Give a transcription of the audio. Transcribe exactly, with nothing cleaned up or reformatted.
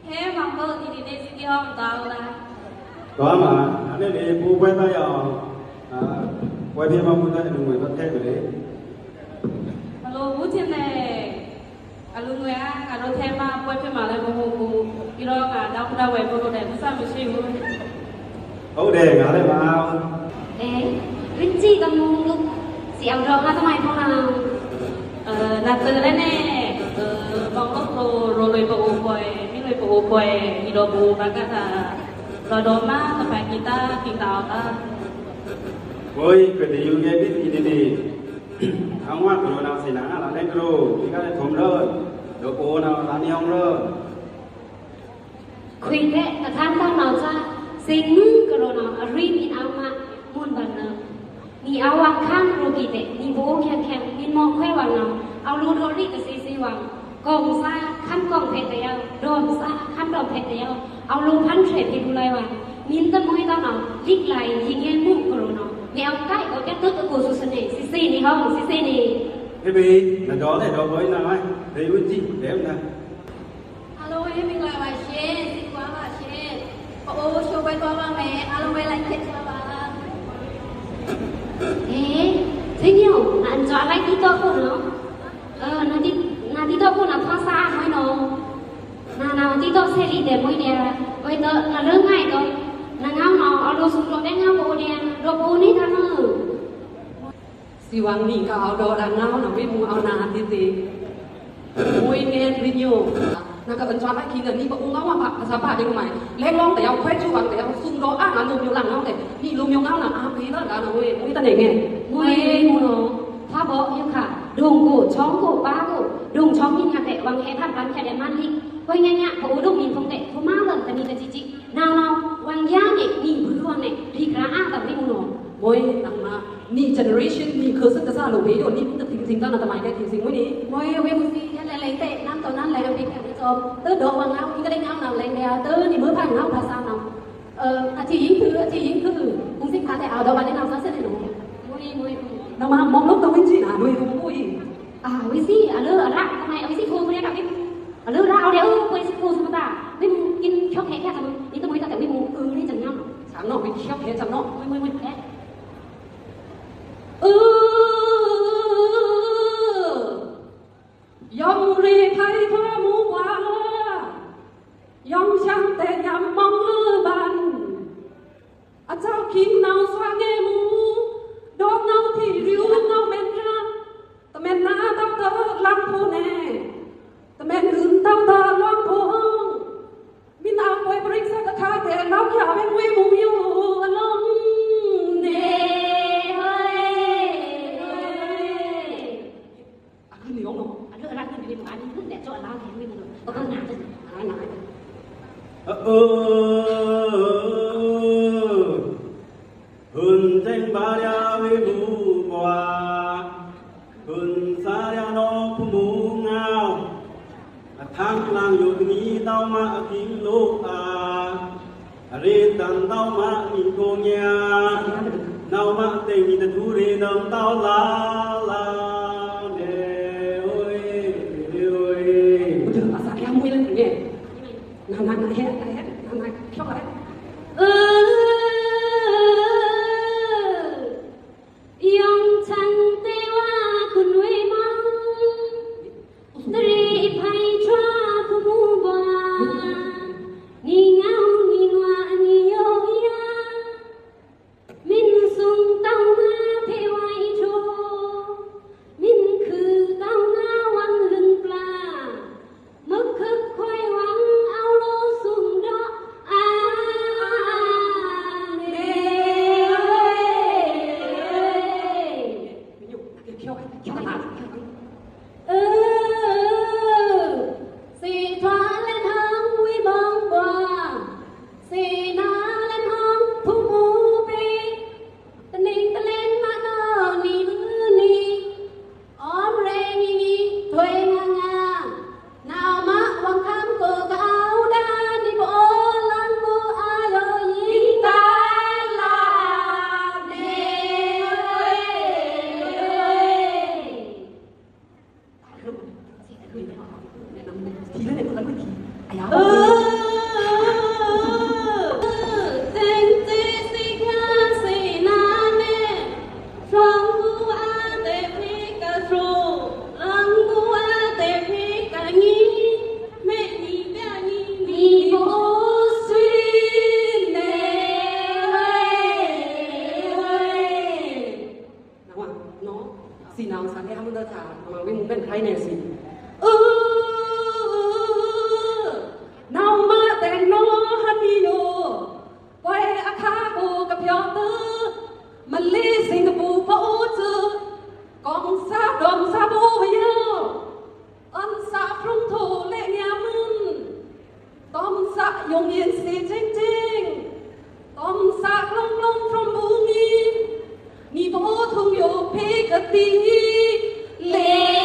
ဟဲ မောင်တို့ ဒီနေ့ စစ်တီဟောင်း သွားဦးလား။ သွားမှာ။ ဒါနဲ့လေ ပိုးပွဲသွားရအောင်။ အာ၊ ပွဲဖေးမမှုသား အလူငွေသွားထည့်မလဲ။ ဘယ်လို ဦးထင်လဲ။ အလူငွေက ငါတို့ထဲမှာ ပွဲဖေးမှာလည်း မဟုတ်ဘူး။ ပြီးတော့ ငါ တောင်းပန်ဝယ်ဖို့လည်း ပိုက်ဆံမရှိဘူး။ ဟုတ်တယ်၊ ငါလည်းပါ။ အဲ၊ ဝိုင်းကြီးက မုန်းလို့ စီအောင်တော့ ငါသမိုင်းဖောင်းလာ။ အဲ၊ နားတလဲနဲ့၊ အဲ၊ ဘောင်လို့ကို ရိုလွေပအိုပွဲ၊ မီးလွေပအိုပွဲ၊ ဒီတော့ဘူဘကတာ၊ လော်ဒေါ်မတဖာကီတာ ကီတာတာ။ ဝိုင်းကဒီယူငယ်ဒီတီနေနေ၊ အဝါကရိုနာစင်နာလာလဲကရို၊ ဒီကလည်းထုံးတော့၊ ဒီအိုနာလာနေအောင်တော့။ ခွေတဲ့ တခါတော့ နောက်စား၊ စိတ်မူးကရိုနာ အရိမီအောင်မ မွန်းဘန်န။ နီအဝါခမ်းရိုကီတဲ့ နီဘိုးခမ်းခမ်း မင်းမော်ခွဲဝါနောင်၊ အောက်လိုတော်လိတစေစေဝါ၊ ကောင်းစား ခမ်းကောင်းဖက်တယောက်၊ ဒေါ်စား ခမ်းတော်ဖက်တယောက်၊ အောက်လိုဖမ်းထွဲဖက်ဘူးလိုက်ဝါ၊ မင်းသမွေးတော့နော် လိကလိုက် ရင်ငယ်မှုကရိုနာ မင်းအောင်ကိုက်ကို ပြတ်တုပ်အကိုဆူစနေ စစ်စစ်နေဟောင်း စစ်စစ်နေ။ ဖေးဖေး၊ နဒေါ်နဲ့ဒေါ်ဘိုးနာမည်၊ ဖေးဦးကြီး ဘယ်နာ။ အားလုံးပဲ မင်္ဂလာပါရှင်။ စည်းဝါးပါရှင်။ ပအိုးရှိုးပွဲသွားပါမယ်။ အားလုံးပဲ လိုက်ခဲ့ကြပါ။ ဟေး၊ သိညို၊ နအန်ကျော် အလိုက်တီတော့ဖို့နော်။ အဲ၊ နတီ၊ နတီတော့ဖို့နော်၊ ဖားစားမွေးနော်။ န၊ နတီတော့ဆယ်လီတဲ့မွေးတဲ့။ ဝဲတော့ နလင်းငိုက်တော့ နငေါင်းနော်၊ အလိုဆူတော့တဲ့ငေါင်းပအိုးတဲ့၊ တော့ပအိုးနေတာနော်။ စီဝါနီက အောက်လိုဒါငေါင်းနော် ဝေးမူး အောက်နာတီတီ။ ဝေးငယ် သိညို၊ နကအန်ကျော် အကီးနနီပအိုးငေါင်းဝါ ဖား၊ ဖားစားပါဒိုင်မွေး၊ လဲလောင်းတယောက် ခွဲချူဝါတယောက် ဆူတော့အာ နလိုမျိုးလငေါင်းတဲ့၊ နီလိုမျိုးငေါင်းနော် အဖေးလာဒါနော် ဝေး၊ ဝေးတနေငယ်။ မွေးမူးနော်။ ဖားဘော်ယူခါ၊ ဒုံကို ချောင်းကို ပါကို ဒုံချောင်းမင်းငါတဲ့ ဝမ်ဟဲဖတ်ပန်ချဲတဲ့မန်လီ၊ ခွေညည ပအိုးဒုံမင်းဖုံးတဲ့ ထူမါလန်တနီတကြီးကြီး။ နော်နော်၊ ဝမ်ယာနဲ့ နီဘူးလွန်နဲ့ ဒီကရာအာ တဝေးမူးနော်။ မွေး၊ နမ၊ နီ generation နီ ခါစကစားလို့ဝေးရော၊ နီဘူးတထင်ထင်တနာတမိုင်းကဲထင်စင်မွေးနီ။ မွေး၊ ဝေးမူးစီ ယဲလဲလဲတဲ့ နမ်းတော်နမ်းလဲအဖေးခဲတဲ့ကျော်၊ တဒေါ်ဝမ်ငေါင်း အင်္ဂလိပ်ငေါင်းနော် လဲလဲ၊ တနီမွေးဖားငေါင်း ဖားစားနော်။ အဲ၊ အထီးယိင်းသူ၊ အထီးယိင်းသူ၊ ဦးစိတ်ခါတဲ့ အောက်တော့ ဘာလဲနော် စားစနေနော်။ မွေး၊ မွေး၊ မွေး။ နမ၊ မွေးလို့တော့ ဝိုင်းကြီးနာ လွေးဘူးဘူးအီ။ အာ၊ ဝိုင်းစီ အလၢအရ၊ တမိုင်း အဝိုင်းစီ ထိုးမလဲကဝိုင်း၊ အလၢအရ အော်ဒီး အဲ၊ ပွဲစီ ထိုးစမတာ၊ ဝိုင်းမူးကင်း ချောက်ခဲခဲ တမိုင်း၊ နီတမိုင်း တမိုင်း ဝိုင်းမူး အဲ၊ နီတမိုင်း ချောက်ခဲ ချောက်ခဲ နီတမိုင်း ဝိုင်းမူး အဲ။ အဲ၊ ယောင်ရေဖိုင်ထွားမူဝါ၊ ယောင်ချမ်းတဲ့ညမောင်လဘန်၊ အကြောက်ခင်နောင်စွာငယ်မူ၊ ဒေါ်နောင်ထီရိူဝ်နောင်မဲနျာ၊ တမဲနျာတောက်တလမ်းဖိုးနဲ့၊ တမဲနွံတောက်တလွမ်းဖိုး၊ မင်းအဝဲပရိသတ်အခါတဲ့ နောက်ကျပဲငွေမူမျိုးအလုံးနဲ့။ အကီးနီအောင်နော်။ အကီးအရကီးနီအောင်နော်။ အနီးနဲ့ကျော်အလားကီးနီအောင်နော်။ အကီးနာတယ်။ အာနာတယ်။ အအိုး၊ ဟွန်တင်ပါရဝေမူကွာ၊ ဟွန်စားရတော့ဖူမူငေါ၊ အထမ်းလမ်းယိုတမီတောင်းမအကီးလို့အာ၊ အရေတန်တောင်းမအမီကိုညာ၊ နောက်မအသိမီတထူရေနံတောင်းလာလာတဲ့၊ အစကမွေးလည်းငယ်။ နာနာနာဟဲနာဟဲနာနာချောက်ဟဲ။ အဲ၊ ယောင်ချမ်းတဲ့ဝါခွန်ဝေးမန်း၊ တရေဖိုင်ထွားခူမူဘွား၊ နီငေါနီငွားနီယိုယို၊ မင်းစုံတောင်းမဖေဝိုင်းထိုး၊ ထီႏလဲ့ နံႏမွဲကွီးထီႏ အယါ တန်တေးစကားစဲ့နားနဲ ရွှံဘူအါတဲ့ဖေးကသြူ ရွှံဘူအါတဲ့ဖေးကငီး မဲနီပြနီနီ နီဖိုးဆွေးနဲ နဝ် စီနဝ် စံးကဲဟမုဒ်ထါ မဝ် ဝေးမုန်ဘဲန်ခါနဲစီ အူ နဝ်မတဲနီဟနီယို ကွဲးအခါကိုကပြောသ မလေးစင်ကာပူပအိုးသူ ကောင်းစား တော်စားဖို့ဝေးရော အွန်စားဖြုံးထိုးလက်ညှိုးမွန်း တော်စားရုံရင်စေချင်းချင်း တော်စားကလုံးကလုံးဖြုံးဘူးငီး နီဖိုးထုံယိုဖေးကတီး လေ